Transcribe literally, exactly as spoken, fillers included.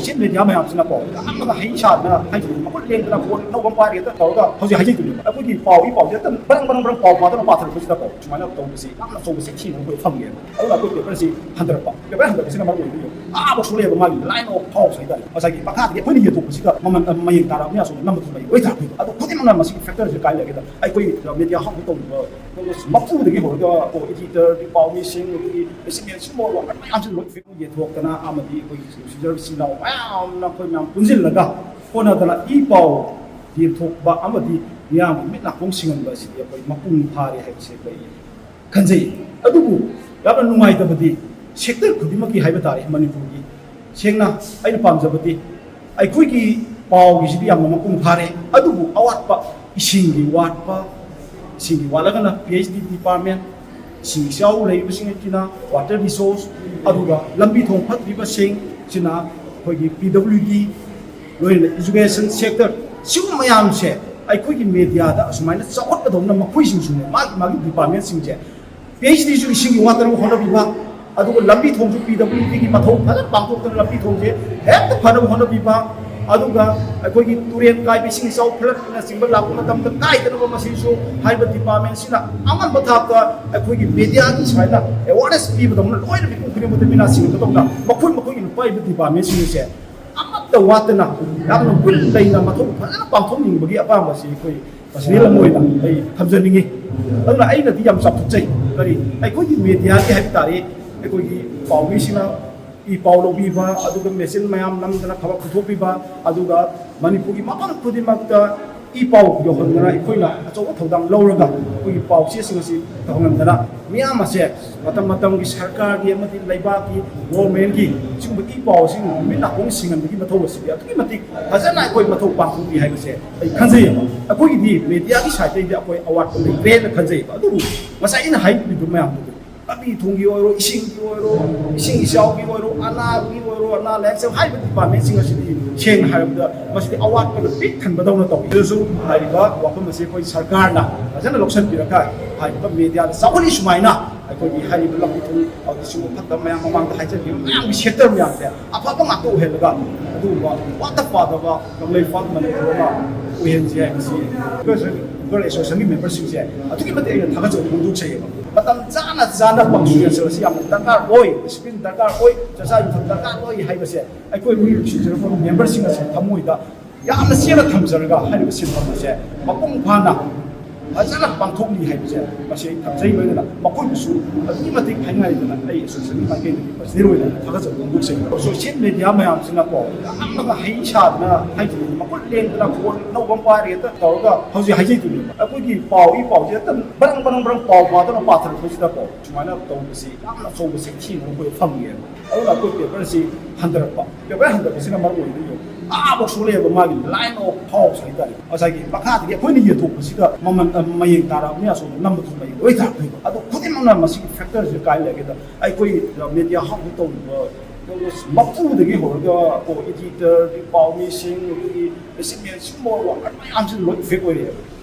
ꯁꯤ ꯃꯦꯗꯤꯌꯥ ꯃꯌꯥꯝꯁꯤꯅꯀꯣ, ꯌꯥꯝꯅ ꯍꯩ ꯁꯥꯗꯅ ꯍꯥꯏꯖꯕꯅꯤ, ꯃꯈꯨꯠ ꯂꯦꯡꯗꯅ ꯐꯣꯟ ꯑꯅꯧꯕ ꯑꯃ ꯄꯥꯏꯔꯦ ꯍꯦꯛꯇ ꯇꯧꯔꯒ ꯍꯧꯖꯤꯛ ꯍꯥꯏꯖꯩꯗꯨꯅꯦꯕ꯫ ꯑꯩꯈꯣꯏꯒꯤ ꯄꯥꯎ ꯏ ꯄꯥꯎꯁꯦ ꯍꯦꯛꯇ ꯕ꯭ꯔꯪ ꯕ꯭ꯔꯪ ꯕ꯭ꯔꯪ ꯄꯥꯎ ꯄꯥꯗꯅ ꯄꯥꯊꯔꯛꯄꯁꯤꯗꯀꯣ, ꯁꯨꯃꯥꯏꯅ ꯇꯧꯕꯁꯤ ꯌꯥꯝꯅ ꯑꯆꯧꯕ ꯆꯩꯊꯦꯡ ꯑꯃ ꯑꯩꯈꯣꯏ ꯐꯪꯉꯦꯕ꯫ ꯑꯗꯨꯅ ꯑꯩꯈꯣꯏ ꯄꯦꯄꯔꯁꯤ ꯍꯟꯊꯔꯛꯄ, ꯄꯦꯄꯔ ꯍꯟꯊꯔꯛꯄꯁꯤꯅ ꯃꯔꯝ ꯑꯣꯏꯗꯣꯏꯅꯦ꯫ ꯑꯥꯐꯥꯎ ꯁꯣꯛꯂꯛꯑꯦꯕ ꯃꯥꯒꯤ line of thoughts ꯍꯥꯏꯇꯥꯔꯦ꯫ ꯉꯁꯥꯏꯒꯤ ꯃꯈꯥꯗꯒꯤ ꯑꯩꯈꯣꯏꯅ ꯌꯦꯟꯊꯣꯛꯄꯁꯤꯒ ꯃꯃꯜ, ꯑ, ꯃꯌꯦꯡ ꯇꯥꯔꯛꯑꯕꯅꯤꯅ ꯑꯁꯣꯝꯗ ꯅꯝꯕ ꯊꯨꯝꯕ ꯂꯣꯏ ꯇꯥꯔꯛꯇꯣꯏꯕ꯫ ꯑꯗꯣ ꯈꯨꯗꯤꯡꯃꯛꯅ ꯃꯁꯤꯒꯤ factorꯁꯦ ꯀꯥꯏ ꯂꯩꯒꯦꯗ, ꯑꯩꯈꯣꯏ ꯃꯦꯗꯤꯌꯥ ꯍꯥꯎꯁ ꯇꯧꯔꯤꯕ ꯃꯄꯨꯗꯒꯤ ꯍꯧꯔꯒ, ꯑꯣ, editor, ꯄꯥꯎꯃꯤꯁꯤꯡ, ꯑꯗꯒꯤ ꯃꯦꯁꯦꯟꯖꯔꯁꯤꯡ ꯑꯣꯏꯔꯣ, ꯃꯌꯥꯝꯁꯤ ꯂꯣꯏ ꯌꯦꯟꯊꯣꯛꯇꯅ ꯑꯃꯗꯤ ꯑꯩꯈꯣꯏꯒꯤ ꯁꯤꯗ ꯏꯆꯤꯜ ꯏꯅꯥꯎ ꯃꯌꯥꯝꯅ ꯑꯩꯈꯣꯏ ꯃꯌꯥꯝ ꯄꯨꯟꯁꯤꯜꯂꯒ ꯍꯣꯠꯅꯗꯅ ꯏ ꯄꯥꯎ ꯌꯦꯟꯊꯣꯛꯄ ꯑꯃꯗꯤ ꯃꯤꯌꯥꯝꯒꯤ ꯃꯤꯠ ꯅꯥꯀꯣꯡ ꯁꯤꯡꯍꯟꯕ ꯑꯁꯤꯗꯤ ꯑꯩꯈꯣꯏ ꯃꯄꯨꯡ ꯐꯥꯔꯦ ꯍꯥꯏꯕꯁꯦ ꯑꯩꯈꯣꯏ ꯈꯟꯖꯩ꯫ ꯑꯗꯨꯕꯨ ꯌꯥꯝꯅ ꯅꯨꯡꯉꯥꯏꯇꯕꯗꯤ, sector ꯈꯨꯗꯤꯡꯃꯛꯀꯤ ꯍꯥꯏꯕ ꯇꯥꯔꯦ, ꯃꯅꯤꯄꯨꯔꯒꯤ, ꯁꯦꯡꯅ ꯑꯩꯅ ꯄꯥꯝꯖꯕꯗꯤ ꯑꯩꯈꯣꯏꯒꯤ ꯄꯥꯎꯒꯤꯁꯤꯗꯤ ꯌꯥꯝꯅ ꯃꯄꯨꯡ ꯐꯥꯔꯦ, ꯑꯗꯨꯕꯨ ꯑꯋꯥꯠꯄ ꯏꯁꯤꯡꯒꯤ ꯋꯥꯠꯄ, ꯏꯁꯤꯡꯒꯤ ꯋꯥꯠꯂꯒꯅ PHD department, ꯏꯁꯤꯡ ꯏꯆꯥꯎ ꯂꯩꯔꯤꯕꯁꯤꯡ ꯑꯁꯤꯅ water resource, ꯑꯗꯨꯒ ꯂꯝꯕꯤ ꯊꯣꯡ ꯐꯠꯇ꯭ꯔꯤꯕꯁꯤꯡꯁꯤꯅ ꯑꯩꯈꯣꯏꯒꯤ PWD, ꯂꯣꯏꯅꯅ education sector, ꯁꯤꯒꯨꯝꯕ ꯃꯌꯥꯝꯁꯦ ꯑꯩꯈꯣꯏꯒꯤ ꯃꯦꯗꯤꯌꯥꯗ ꯑꯁꯨꯃꯥꯏꯅ ꯆꯥꯎꯈꯠꯀꯗꯧꯅ ꯃꯈꯣꯏꯁꯤꯡꯁꯨꯅꯦ, ꯃꯥꯒꯤ ꯃꯥꯒꯤ departmentꯁꯤꯡꯁꯦ, PHDꯁꯨ ꯏꯁꯤꯡꯒꯤ ꯋꯥꯠꯇꯅꯕ ꯍꯣꯠꯅꯕꯤꯕ, ꯑꯗꯨꯒ ꯂꯝꯕꯤ ꯊꯣꯡꯁꯨ PWDꯒꯤ ꯃꯊꯧ ꯐꯖꯅ ꯄꯥꯡꯊꯣꯛꯇꯅ ꯂꯝꯕꯤ ꯊꯣꯡꯁꯦ ꯍꯦꯛꯇ ꯐꯅꯕ ꯍꯣꯠꯅꯕꯤꯕ, ꯑꯗꯨꯒ ꯑꯩꯈꯣꯏꯒꯤ ꯇꯨꯔꯦꯟ ꯀꯥꯏꯕ ꯏꯁꯤꯡ ꯏꯆꯥꯎ floodꯅꯆꯤꯡꯕ ꯂꯥꯛꯄ ꯃꯇꯝꯗ ꯀꯥꯏꯗꯅꯕ ꯃꯁꯤꯁꯨ ꯍꯥꯏꯔꯤꯕ departmentꯁꯤꯅ ꯑꯉꯝꯕ ꯊꯥꯛꯇ ꯑꯩꯈꯣꯏꯒꯤ ꯃꯦꯗꯤꯌꯥꯒꯤ ꯁꯨꯃꯥꯏꯅ awareness ꯄꯤꯕꯗꯧꯅ ꯂꯣꯏꯅ ꯃꯤꯄꯨꯝ ꯈꯨꯗꯤꯡꯃꯛꯇ ꯃꯤꯅꯥ ꯁꯤꯡꯍꯟꯒꯗꯧꯅ ꯃꯈꯣꯏ ꯃꯈꯣꯏꯒꯤ ꯅꯨꯄꯥ ꯏꯕ departmentꯁꯤꯡꯁꯦ ꯑꯃꯠꯇ ꯋꯥꯠꯇꯅ ꯌꯥꯝꯅ ꯒꯨꯟ ꯂꯩꯅ ꯃꯊꯧ ꯐꯖꯅ ꯄꯥꯡꯊꯣꯛꯅꯤꯡꯕꯒꯤ ꯑꯄꯥꯝꯕꯁꯤ ꯑꯩꯈꯣꯏ personal ꯑꯃ ꯑꯣꯏꯅ ꯑꯩ ꯊꯝꯖꯅꯤꯡꯉꯤ꯫ ꯑꯗꯨꯅ ꯑꯩꯅꯗꯤ ꯌꯥꯝ ꯆꯥꯎꯊꯣꯛꯆꯩ꯫ ꯀꯔꯤ, ꯑꯩꯈꯣꯏꯒꯤ ꯃꯦꯗꯤꯌꯥꯒꯤ ꯍꯥꯏꯕ ꯇꯥꯔꯦ, ꯑꯩꯈꯣꯏꯒꯤ ꯄꯥꯎꯃꯤꯁꯤꯡꯅ ꯏ ꯄꯥꯎ ꯂꯧꯕꯤꯕ, ꯑꯗꯨꯒ ꯃꯦꯆꯤꯟ ꯃꯌꯥꯝ ꯅꯝꯗꯅ ꯊꯕꯛ ꯄꯨꯊꯣꯛꯄꯤꯕ, ꯑꯗꯨꯒ ꯃꯅꯤꯄꯨꯔꯒꯤ ꯃꯐꯝ ꯈꯨꯗꯤꯡꯃꯛꯇ ꯏ ꯄꯥꯎ ꯌꯧꯍꯟꯗꯅ ꯑꯩꯈꯣꯏꯅ ꯑꯆꯧꯕ ꯊꯧꯗꯥꯡ ꯂꯧꯔꯒ ꯑꯩꯈꯣꯏꯒꯤ ꯄꯥꯎ ꯆꯦꯁꯤꯡ ꯑꯁꯤ ꯇꯧꯍꯟꯗꯅ ꯃꯤꯌꯥꯝ ꯑꯁꯦ ꯃꯇꯝ ꯃꯇꯝꯒꯤ ꯁꯔꯀꯥꯔꯒꯤ ꯑꯃꯗꯤ ꯂꯩꯕꯥꯛꯀꯤ governmentꯀꯤ ꯁꯤꯒꯨꯝꯕ ꯏ ꯄꯥꯎꯁꯤꯡ ꯃꯤꯠ ꯅꯥꯀꯣꯡ ꯁꯤꯡꯍꯟꯕꯒꯤ ꯃꯊꯧ ꯑꯁꯤꯗꯤ ꯑꯗꯨꯛꯀꯤ ꯃꯇꯤꯛ ꯐꯖꯅ ꯑꯩꯈꯣꯏ ꯃꯊꯧ ꯄꯥꯡꯊꯣꯛꯏ ꯍꯥꯏꯕꯁꯦ ꯑꯩ ꯈꯟꯖꯩꯌꯦꯕ꯫ ꯑꯩꯈꯣꯏꯒꯤꯗꯤ ꯃꯦꯗꯤꯌꯥꯒꯤ ꯁꯥꯏꯠꯇꯒꯤꯗꯤ ꯑꯩꯈꯣꯏ ꯑꯋꯥꯠꯄ ꯂꯩꯇ꯭ꯔꯦꯅ ꯈꯟꯖꯩꯌꯦꯕ꯫ ꯑꯗꯨꯕꯨ ꯉꯁꯥꯏ ꯑꯩꯅ ꯍꯥꯏꯕꯤꯕ ꯃꯌꯥꯝꯗꯨ, ꯂꯝꯕꯤ ꯊꯣꯡꯒꯤ ꯑꯣꯏꯔꯣ, ꯏꯁꯤꯡꯒꯤ ꯑꯣꯏꯔꯣ, ꯏꯁꯤꯡ ꯏꯆꯥꯎꯒꯤ ꯑꯣꯏꯔꯣ, ꯑꯅꯥꯒꯤ ꯑꯣꯏꯔꯣ, ꯑꯅꯥ ꯂꯥꯏꯌꯦꯡ ꯁꯪ ꯍꯥꯏꯔꯤꯕ departmentꯁꯤꯡ ꯑꯁꯤꯗꯤ ꯁꯦꯡꯅ ꯍꯥꯏꯔꯕꯗ ꯃꯁꯤꯗꯤ ꯑꯋꯥꯠꯄꯅ ꯄꯤꯛ ꯊꯟꯕꯗꯧꯅ ꯇꯧꯏ꯫ ꯑꯗꯨꯁꯨ ꯍꯥꯏꯔꯤꯕ ꯋꯥꯐꯝ ꯑꯁꯤ ꯑꯩꯈꯣꯏ ꯁꯔꯀꯥꯔꯅ ꯐꯖꯅ ꯂꯧꯁꯤꯟꯕꯤꯔꯒ ꯍꯥꯏꯔꯤꯕ ꯃꯦꯗꯤꯌꯥꯗ ꯆꯥꯎꯈꯠꯂꯤ ꯁꯨꯃꯥꯏꯅ ꯑꯩꯈꯣꯏꯒꯤ ꯍꯥꯏꯔꯤꯕ ꯂꯝꯕꯤ ꯊꯣꯡ, ꯑꯗꯨꯒ ꯁꯤꯒꯨꯝꯕ ꯐꯠꯇꯕ ꯃꯌꯥꯝ ꯃꯃꯥꯡꯗ ꯍꯥꯏꯖꯈꯤꯕ ꯃꯌꯥꯝꯒꯤ ꯁꯦꯛꯇꯔ ꯃꯌꯥꯝꯁꯦ ꯑꯐꯕ ꯉꯥꯛꯇ ꯑꯣꯏꯍꯜꯂꯒ, ꯑꯗꯨꯒꯨꯝꯕ ꯋꯥꯠꯇ ꯄꯥꯗꯕ ꯀꯪꯂꯩꯄꯥꯛ ꯃꯅꯤꯄꯨꯔ ꯑꯃ ꯑꯣꯏꯍꯟꯁꯤ ꯍꯥꯏꯕꯁꯤ ꯑꯩꯈꯣꯏ ꯑꯦꯁꯣꯁꯤꯌꯦꯁꯟꯒꯤ ꯃꯦꯝꯕꯔꯁꯤꯡꯁꯦ ꯑꯗꯨꯛꯀꯤ ꯃꯇꯤꯛ ꯑꯩꯅ ꯊꯥꯒꯠꯆꯕ ꯐꯣꯡꯗꯣꯛꯆꯩꯌꯦꯕ꯫ ꯃꯇꯝ ꯆꯥꯅ ꯆꯥꯅ ꯄꯥꯡꯊꯣꯛ ꯌꯦꯡꯁꯤꯜꯂꯁꯤ ꯌꯥꯝꯅ ꯗꯔꯀꯥꯔ ꯑꯣꯏ, ꯗꯤꯁꯤꯄ꯭ꯂꯤꯟ ꯗꯔꯀꯥꯔ ꯑꯣꯏ, ꯆꯥꯛꯆꯥ ꯌꯨꯊꯛ ꯗꯔꯀꯥꯔ ꯑꯣꯏ ꯍꯥꯏꯕꯁꯦ ꯑꯩꯈꯣꯏ ꯃꯤ ꯅꯨꯡꯁꯤꯖꯔꯕ ꯃꯦꯝꯕꯔꯁꯤꯡ ꯑꯁꯤ ꯊꯃꯣꯏꯗ ꯌꯥꯝꯅ ꯆꯦꯠꯅ ꯊꯝꯖꯔꯒ ꯍꯥꯏꯔꯤꯕ ꯁꯤꯟꯐꯝ ꯑꯁꯦ ꯃꯄꯨꯡ ꯐꯥꯅ ꯐꯖꯅ ꯄꯥꯡꯊꯣꯛꯂꯤ ꯍꯥꯏꯕꯁꯦ ꯃꯁꯤ ꯑꯩ ꯊꯝꯖꯩ꯫ ꯂꯣꯏꯅꯅ ꯃꯈꯣꯏꯕꯨꯁꯨ ꯑꯗꯨꯛꯀꯤ ꯃꯇꯤꯛ ꯍꯥꯏꯅꯤꯡꯉꯥꯏꯗꯅ ꯑꯩ ꯑꯦꯁꯣꯁꯤꯌꯦꯁꯟꯒꯤ ꯃꯥꯏꯀꯩꯗꯒꯤ ꯄ꯭ꯔꯁꯤꯗꯦꯟ ꯑꯣꯏꯅ ꯊꯥꯒꯠꯆꯕ ꯐꯣꯡꯗꯣꯛꯆꯩ꯫ ꯁꯣꯁꯤꯌꯦꯜ ꯃꯦꯗꯤꯌꯥ ꯃꯌꯥꯝꯁꯤꯅꯀꯣ ꯌꯥꯝꯅ ꯍꯩ ꯁꯥꯗꯅ ꯍꯥꯏꯗꯤ ꯃꯈꯨꯠ ꯂꯦꯡꯗꯅ ꯐꯣꯟ ꯑꯅꯧꯕ ꯑꯃ ꯄꯥꯏꯔꯦ ꯍꯦꯛꯇ ꯇꯧꯔꯒ ꯍꯧꯖꯤꯛ ꯍꯥꯏꯖꯩꯗꯨꯅꯦꯕ꯫ ꯑꯩꯈꯣꯏꯒꯤ ꯄꯥꯎ ꯏ ꯄꯥꯎꯁꯦ ꯍꯦꯛꯇ ꯕ꯭ꯔꯪ ꯕ꯭ꯔꯪ ꯕ꯭ꯔꯪ ꯄꯥꯎ ꯄꯥꯗꯅ ꯄꯥꯊꯔꯛꯄꯁꯤꯗꯀꯣ ꯁꯨꯃꯥꯏꯅ ꯇꯧꯕꯁꯤ ꯌꯥꯝꯅ ꯑꯆꯧꯕ ꯆꯩꯊꯦꯡ ꯑꯃ ꯑꯩꯈꯣꯏ ꯐꯪꯉꯦꯕ꯫ ꯑꯗꯨꯅ ꯑꯩꯈꯣꯏ ꯄꯦꯄꯔꯁꯤ ꯍꯟꯊꯔꯛꯄ, ꯄꯦꯄꯔ ꯍꯟꯊꯕꯁꯤꯅ ꯃꯔꯝ ꯑꯣꯏꯔꯒ ꯑꯥꯐꯥꯎ ꯁꯣꯛꯂꯛꯑꯦꯕ ꯃꯥꯒꯤ line of thoughts ꯍꯥꯏꯇꯥꯔꯦ꯫ ꯉꯁꯥꯏꯒꯤ ꯃꯈꯥꯗꯒꯤ ꯑꯩꯈꯣꯏꯅ ꯌꯦꯟꯊꯣꯛꯄꯁꯤꯗ ꯃꯃꯜ, ꯑ, ꯃꯌꯦꯡ ꯇꯥꯔꯛꯑꯕꯅꯤ, ꯑꯁꯣꯝꯗ ꯅꯝꯕꯗꯨꯁꯨ ꯃꯌꯦꯡ ꯂꯣꯏ ꯇꯥꯔꯛꯇꯣꯏꯕ꯫ ꯑꯗꯣ ꯈꯨꯗꯤꯡꯃꯛꯅ ꯃꯁꯤꯒꯤ factorꯁꯦ ꯀꯥꯏ ꯂꯩꯒꯦꯗ ꯑꯩꯈꯣꯏ media house ꯇꯧꯔꯤꯕ ꯃꯄꯨꯗꯒꯤ ꯍꯧꯔꯒ ꯀꯣ editor, ꯄꯥꯎꯃꯤꯁꯤꯡ, ꯑꯗꯒꯤ ꯃꯦꯁꯤꯟꯃꯦꯟ ꯁꯤꯒꯨꯝꯕ ꯋꯥ ꯃꯌꯥꯝꯁꯤ ꯂꯣꯏ effect ꯑꯣꯏꯔꯛꯑꯦꯕ꯫